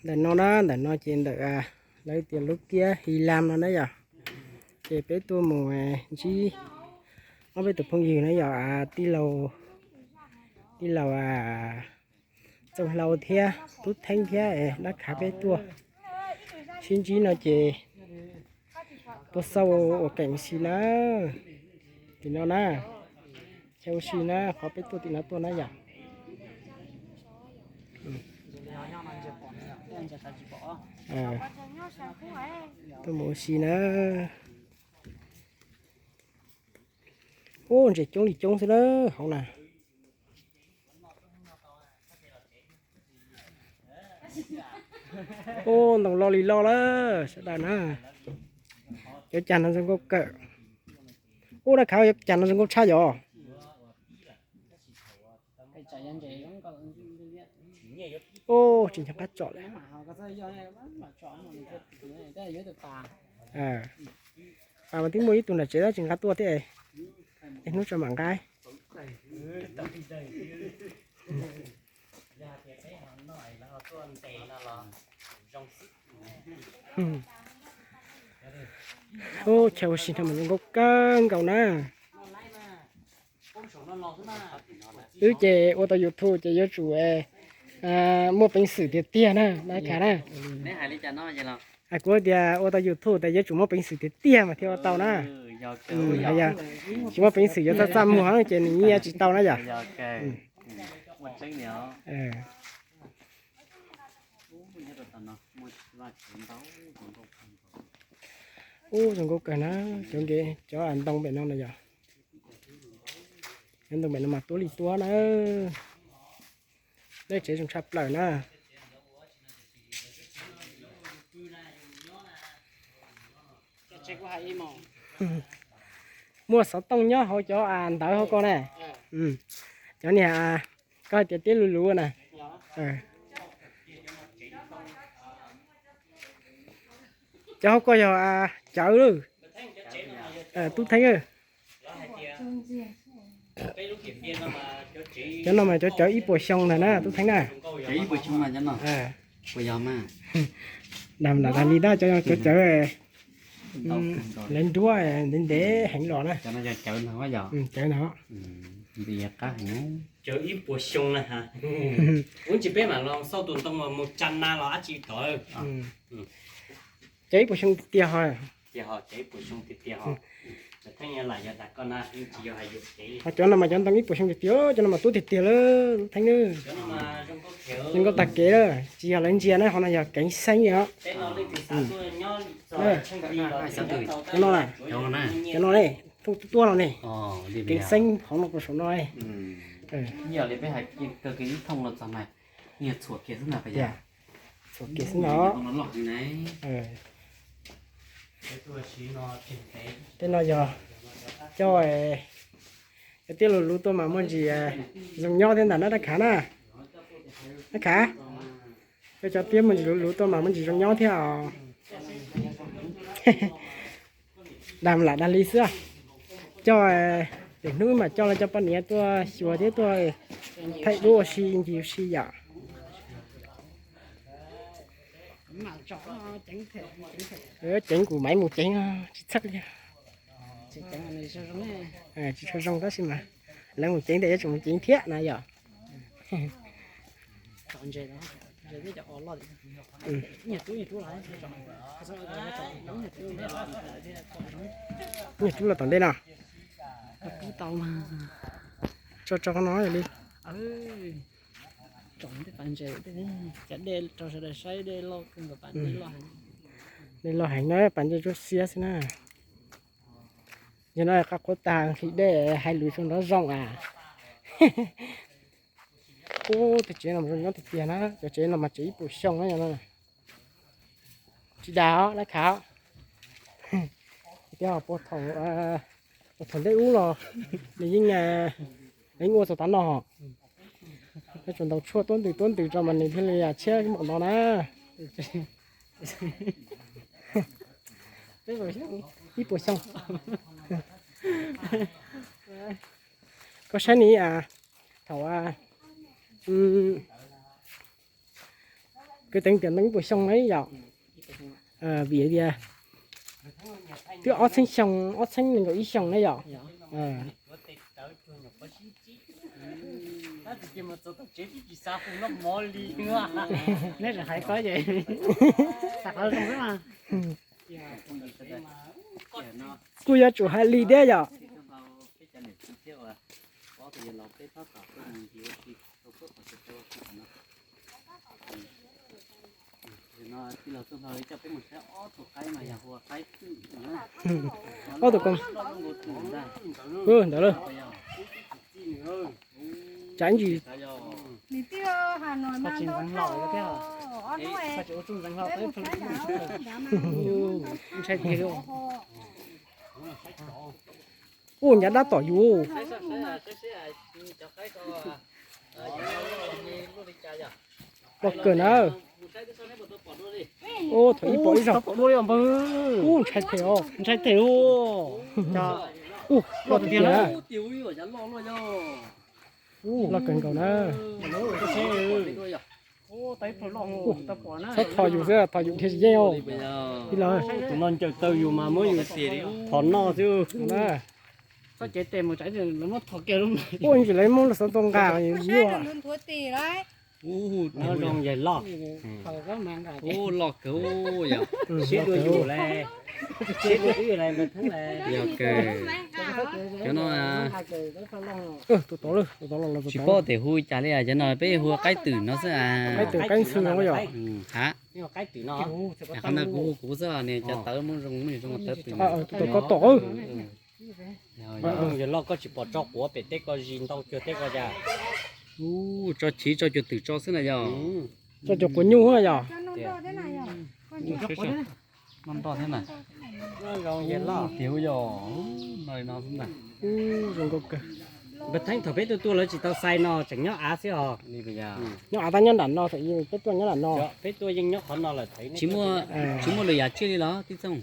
Ntawm no na, ntawm no ces ntawm lawv tias lub kiab Hi Lam no na yom. Ces peb tuaj mus ntsib ob peb tus phooj ywg na yom, tij laug, tij laug Txooj Hlau thiab Tub Theeb thiab Dab Khav peb tuaj sib ntsib no ces tuaj xauj ua keem si na. Tim no na, chaw ua si na, qhov peb tuaj tim no tuaj na yom. Tuaj mus ua si na. Ub, ntses coob li coob xwb na hauv na. Ub, ntoo loj li loj lawm sawv daws na. Cov cag no zoo nkauj kawg. Ub, Dab Khav, cov cag no zoo nkauj tshaj yom. Ub, tsis nco qab tsom lawm. Mas twb muaj ib tug nram tsev tab tsis nqa tuaj thiab. Ib hnub tso mam nqa. Ub, chaw ua si no mas zoo nkauj kawg nkaus na. Wb ces ua tau YouTube ces yuav tsum muaj peev xwm tiag tiag na, Dab Khav na. Kuv tias ua tau YouTube tias yuav tsum muaj peev xwm tiag tiag mas thiaj ua tau na. Yog tsis muaj peev xwm yuav txaj txaj muag ces nws nyiaj tsis tau na yom. Ub, zoo nkauj kawg na, cov nqe, cov ntoo pem no na yom. Cov ntoo pem no mas tuab li tuab na. Lub tsev zoo tshaj plaws na. Muaj xov tooj nyob hauv cov ntawv hauv ko na. Cov niag koj hais tias tiab luv luv na. Cov hauv ko yog Cawv, Tub Theeb. Cov no mas cov cawv ib puas xyoo ntag na Tub Theeb na. Dag lam dag li tab cov cawv lawv nruab ntev ntev heev los na. Cawv no, cawv ib puas xyoo na. Ub, ntsis peb mam los xauj tus ntoo mus tsa na los dab tsi tod. Cawv ib puas xyoo tiag ho. Ho cov no mas cov ntoo ib puas xyoo tiag tiag, cov no mas tuab tiag tiag lawm Tub Theeb na. Zoo nkauj tag kev lawm, tsis yog lawv ntsia na, qhov no yog keev xeeb os. Cov no, cov no ne, tuaj tuaj no ne, keev xeeb hauv no puas saum no. Txhuam kiag xwb no. Tej no yog cov, cov tiab luv luv tuaj mas muaj ntsis zoo nyob thiab ntag na Dab Khav na. Dab Khav, cov tiab muaj ntsis luv luv tuaj mas muaj ntsis zoo nyob thiab os. Dag lam dag li xwb. Coj, lwm hnub mam coj los cov poj niam tuaj xyuas thiab tuaj thaij duab ua si ncig ua si yom. Ceev kuv mam mus ceev tsis txhawj li. Tsis tshua zoo tab sis mas lawv mus ceev tes yuav tsum mus ceev thiab na yom. Nyiam rub los tom ntej no. Tso tso qhov no li. Cov dej rau sawv daws saib, dej loj kawg nkaus, dej loj heev na, pas ntses tsuab xiab xwb na. Yog no qab qhuav tag nqhis dej hais lus zoo nrov zoo a. Ub, tej tsev no zoo nyob tiag tiag na, cov tsev no mas tsev ib puas xyoo na yom. Tsis dag os Dab Khav. Tias puag thaum, puag thaum ntej ub los nws yeej, yeej ua txog tav no. Peb tsuas ntaus tshuaj tuab ntws tuab ntws rau mas nws thiaj li tshiab npaum no na. Ib puas xyoo. Koj saib ni, thaum, mm, Kwv Teev tiam nees ib puas xyoo na yom? Vim tias twb ob txhiab xyoo, ob txhiab nees nkaum ib xyoo na yom? Kuj yuav tsum hais li thiab yom? Ob tug ko ntawd lawm. Tsav ntsis. Ua ncav dab tom yus. Loj kawg na. Thaum ib pom ib zaug. Ub, ntshai them os. Ntshai them. Ub, loj tiag tiag na. Loj kawg nkaus na. Saib thov yus xwb, thov yus dhia tsis yeej os. Ib los tus no ncaws taw yus mas muab yus thov noj xwb. Ub, tsis lawv muab lub xov tooj nqa. Ub, zoo yawg loj. Ub, loj kawg yog. Siab dua yus lawm, siab dua wb lawm, yog kawg. Cov no tsis paub tias hu li cas li, cov no peb hu qaib twm no xwb. Qaib twm, qaib ntxhw no yog. Ha, qhov no kuv hu kuv xwb, niag cov tawv muaj zoo muaj zoo tawv twm. Tus tom ko tom. Yawg loj, koj tsis pom tso quav pem teb ko zis ntau cuag teb ko cas? Tso chiv tso cuag twm tso xwb na yog. Tso cuag quav nyuj yog. Noj nroj thiab na. Tiag yog. No xwb ntag. Npawg Theeb, thaum peb tuaj tuaj lawv tsis tau xais no, tseem nyob av xwb os. Nyob av tab nyob nram no, thaum peb tuaj nyob nram no. Peb tuaj yeej nyob qhov no lawm. Tsis muaj, tsis muaj lwm yam tsiaj li los tib txooj?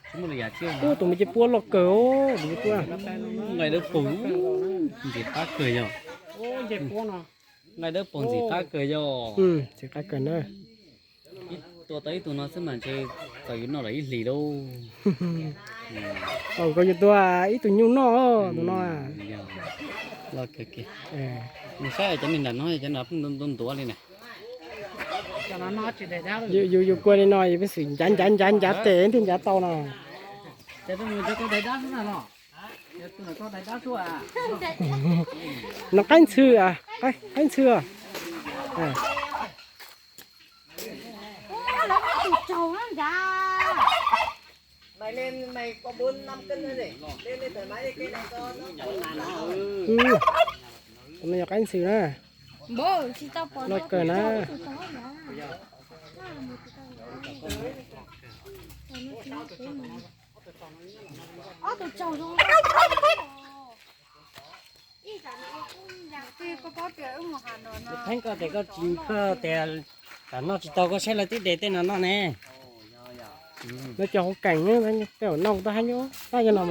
Tsis muaj lwm yam tsiaj. Ub, tus me cej puab loj kawg os, tus me cej puab. Nqaij dawb paug ntxim qab kawg yog. Nqaij dawb paug ntxim qab kawg yog. Ntxim qab kawg na. Ib tua tau ib tug no xwb mas ntshe txaus yus noj lawm ib hlis lauj. Koj yuav tua ib tug nyuj noj tus no. Loj kawg kiag. Mus saib cov neeg nram no, cov no pheej ntuav ntuav li na. Yus, yus kua li no yus pheej xwm ncav ncav ncav ncav tes thiaj ncav tau no. No qaib ntxhw, qaib ntxhw. Tus no yog qaib ntxhw na. Loj kawg na. Theeb, koj tias koj tsis, koj tias tam noj tsis tau, koj saib lawv twb de tej no noj ne. Lawv cov hauv keem tej no tab hab nyob tab nyob no.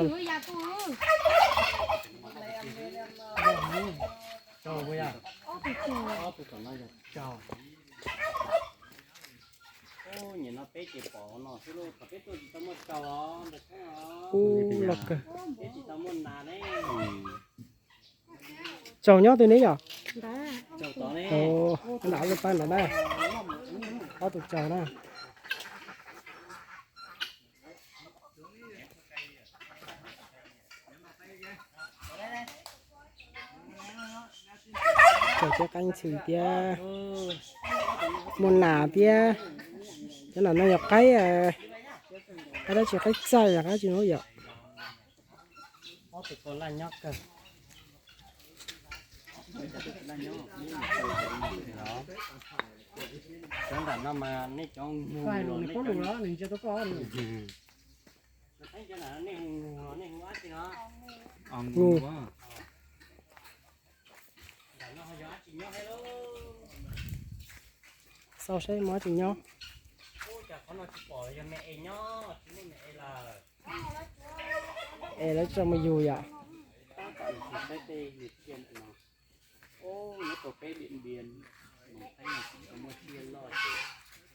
Nyiam no peb ces pom no xwb lauj, thaum peb tuaj tsis tau muaj tsaug os. Ub, loj kawg. Peb tsis tau muaj nas ne. Tsaug nyob twg ne yom? Nram lub pab ntawd na. Ob tug tsaug na. Tsaug thiab qaib ntxhw thiab. Muaj nas thiab. Cov no no yog qaib, qaib dab tsi, qaib txaij los qaib tsi no yom. Ob tug ko laj nyob kawg. Cov nram no mas nej cov nug, nej cov, nej hu dab tsi no? Nug. Xauj saib muaj dab tsi nyob. Es lawv tso mus yug yom. Nyob rau peb Điện Biên, Đồng Khánh no tsis tau muaj tsiaj loj ces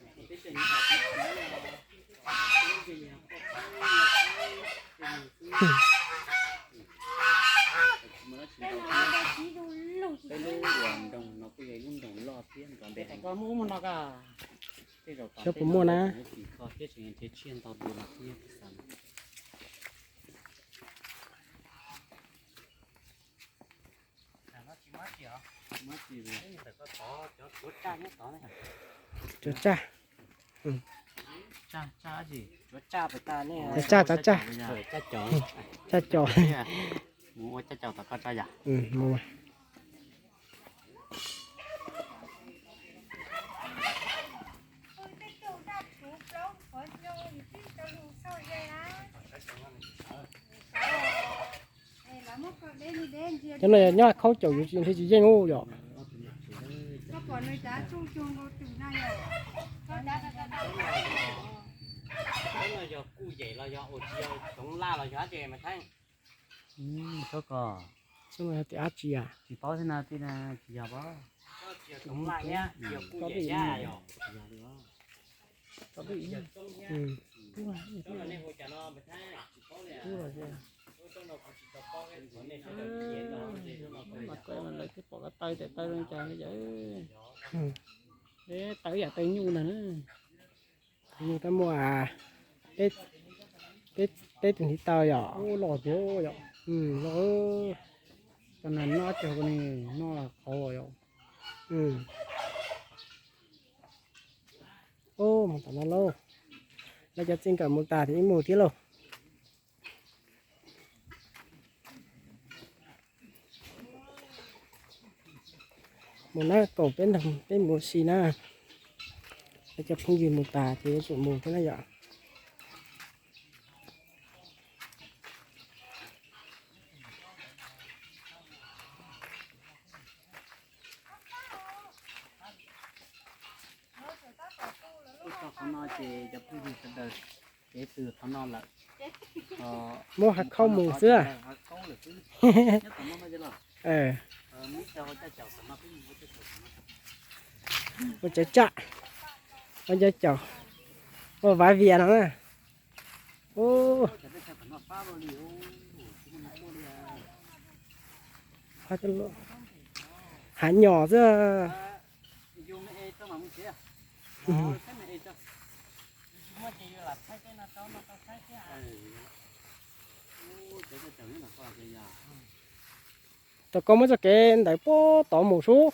Saib puas muaj na. Cov tsaj. Cov tsaj, cov tsaj. Tsaj cov. Cov no yog nyob khaub caum yuav tsis yeej ub yom. Tsis paub thiab na, tsis yog paub. Mas koj lawv twb pom koj taw tes taw zoo cas yom. Taw yam taw nyuj ntag na. Nyuj tab muaj peb tus ntiv taw yom. Loj tiag yom. Loj. Cov no noj tsis haus ni, noj qhauv yom. Mus tom no lauj. Lawv cov txij nkawm mus tas ces wb mus thiab lauj. Mus na, kaum peb nroog peb mus si na. Lawv cov phooj ywg mus tas ces yuav tsum mus thiab na yom. Tuaj txog qhov no ces cov phooj ywg sawv daws, ces twb qhov no lawm. Muab hav khaub mus xwb. Ua cov tsaj, ua cov caum, ua vav vias no na. Hav nyom xwb. Tom koj muab txoj kev ntawd puag tod mus sub.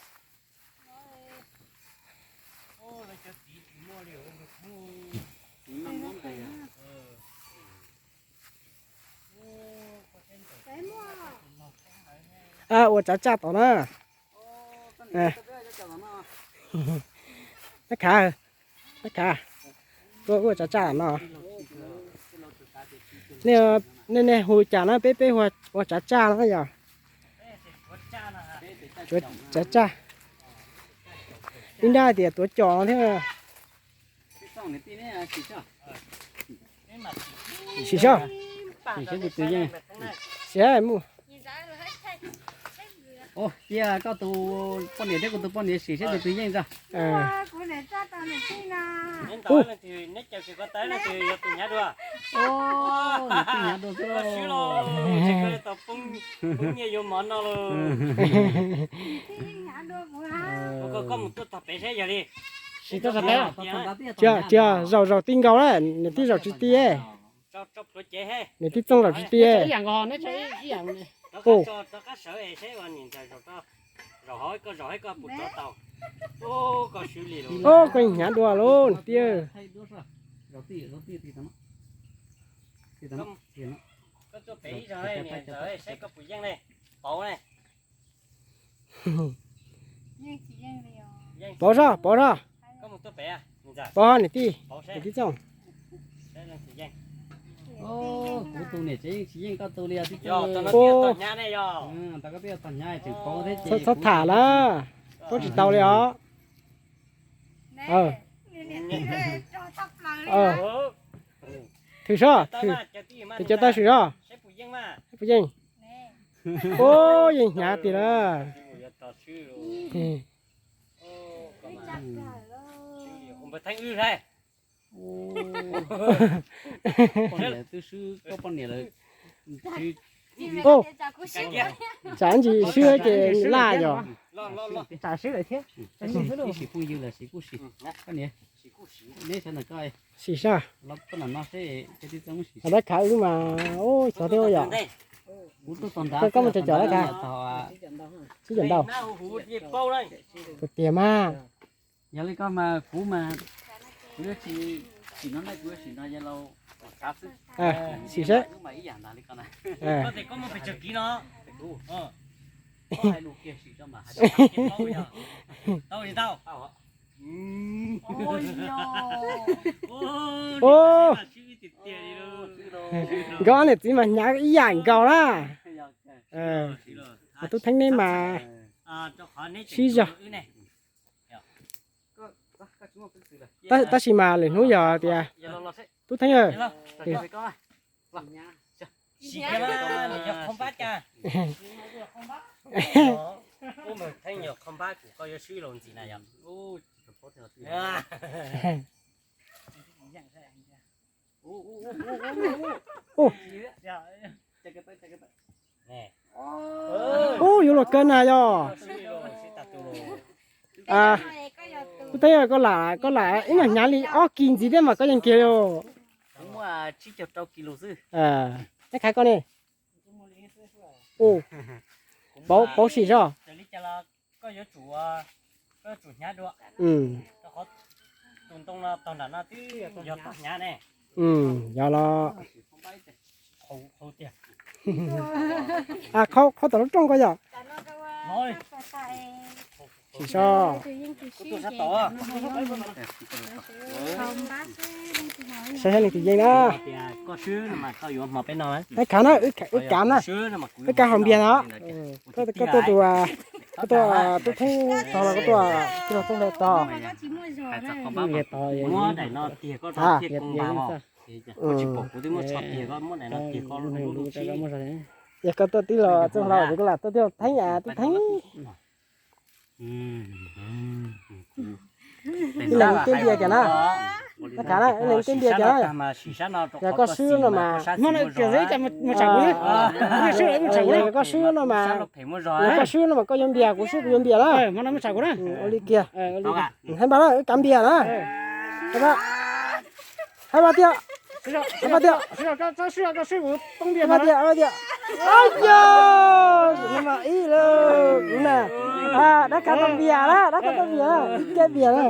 Ua tsav tsaj tom na. Nab khav, nab khav, tuaj ua tsav tsaj no. Nej, nej hu cas na, peb peb hu ua tsav tsaj no yog. Tsav tsaj. Ib nrab tias tuav cos no thiab. Sim saib, sim saib tus twg yeej. Sim mus. Cia koj tus poj niam thiab kuv tus poj niam sim saib tus twg yeej tso. Neb ntawd leej twg neb caw tsis ko taw leej twg yog tus hnyav dua. Tus hnyav dua xwb los. Tsis ko tau poob nyiaj yuav mov noj lauj. Koj mus tuaj tog pem seb yog li. Tsis, tsis, zaum zaum ti nkaus na, niam tij zaum tsis ti. Niam tij Txooj zaum tsis ti. Koj hnyav dua lauj niam tij. Pauv zog, pauv zog. Pauv niam tij, niam tij Txooj. Kuv tus niam tsev yeej tsis yeej koj tus li os. Txhob tham na, paub tsis tau li os. Thwm soj, thwm cov tag sim soj. Puas yeej? Ub, yeej hnyav tiag na. Poj niam twb swb koj poj niam lawm, twb Ub, tsam ntsis swb ces laj yog. Ib sim phooj ywg los sis kuj sim, koj niam, neb sawv ntawm koj sim sab. Los koj nram no seb, koj twb txawj sim. Dab khav wb mas, ub, xyov thiab yom. Kuv tuaj txog ntawd koj mus cov cov dab khav. Sib cov ntau. Tus tiag mas. Yog li koj mas kuv mas, kuv yuav tsis sim no ne, kuv yuav sim no yog laus xav xwb. Sim seb. Wb mas ib yam ntag li koj na. Koj tias koj muaj pes tsawg kiv no? Koj hais lus kiag sim tso mas hais tau li tau. Nkawd ob niam txiv mas hnyav ib yam nkaus na. Tub Theeb neb mas sib zog. Tab sis mas lwm hnub yog tias, Tub Theeb, Ub, yuav luag kawg na yog. Tub Theeb, koj lam, koj lam ib nyuag hnyav li ob kis ntxiv thiab mas koj yeej kiag li. Tab khav koj ne. Pauv, pauv sim zog. Yog los, qhau tom lub rooj ko yom. Sim so. Saib saib leej twg yeej na. Tab khav na, wb kav na, wb kav haus npias no. Koj tuaj tus, koj tuaj Tub Theeb tog los koj tuaj tij laug Txooj Hlais tog. Yog koj tuaj tij laug Txooj Hlais ces koj lam tuaj tij laug Theeb, Tub Theeb. Ib leeg ib tib npias kiag na. Tab khav na, ib leeg ib tib npias kiag na. Yog koj swb no mas, yog koj swb no mas, yog koj swb no mas koj yuav npias, kuv swb kuv yuav npias na. Ua li kiag. Hais npaj na, wb kav npias na. Hais npaj tiag, hais npaj tiag, hais npaj tiag, hais npaj tiag. Ib lawm kuv na, dab khav tau npias na, dab khav tau npias na, ib kab npias na.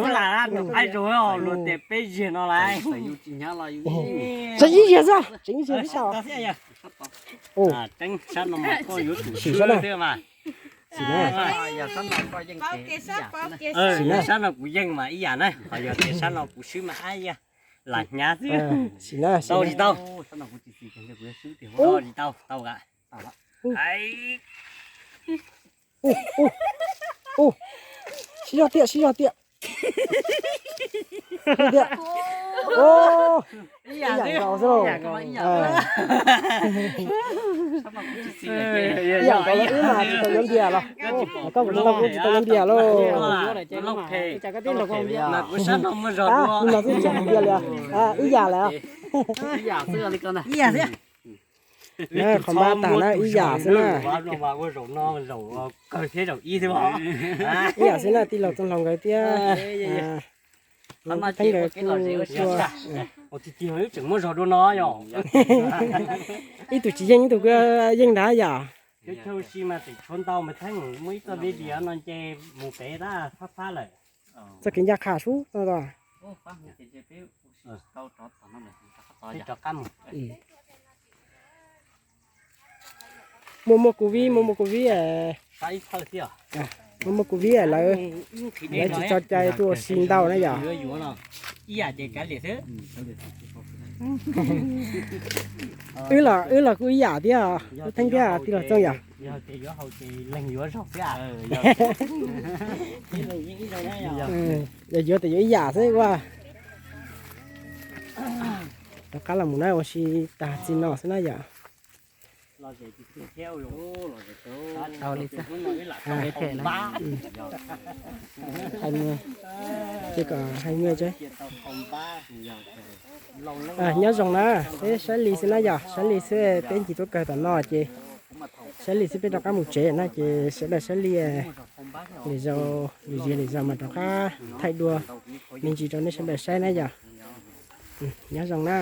Luag tias peb ziag no lawm. Tseem ib ziag xwb, tseem ib ziag xwb. Sab no mas koj yuav tsum swb thiab mas. Sab no kuv yeej mas ib yam na, ho yog tias sab no kuv swb mas ab yag, lam hnyav xwb. Tau tsis tau? Tau tsis tau, tau. Sib zog tiag, sib zog tiag. Tiag. Ib yam nkaus xwb lauj. Ib yam nkaus los wb mas tsis tau yuav npias los. Koj kuv tsis tau, kuv tsis tau yuav npias lauj. Mas kuv sab no muaj zog dua. Kuv mas twb tsis hais npias li. Ib yam lawm. Qhov npab tag na ib yam xwb na. Ib yam xwb na, tij laug Txooj Hloo nkawd thiab. Ib tug tsis yeej ib tug yeej ntag yom. Txoj kev ncaj qha sub no. Muaj muaj covid, muaj muaj covid, muaj muaj covid lawv, lawv tsis txog cai tuaj ua si ntau na yom. Wb los, wb los kuj ib yam thiab, Tub Theeb thiab tij laug Txooj yom. Yog yuav tes yuav ib yam xwb ua. Rov qab los mus na, ua si tag txij no xwb na yom. Hais kom hais nyob zoo na, peb saib li xwb na yom, saib li xwb peb ncig tuaj kawg tom no ces Saib li xwb peb rov qab mus tsev na, ces sawv daws saib li, lwm zaus, lwm zaus mas rov qab thaij dua me ntsis rau nej sawv daws saib na yom. Nyob zoo na.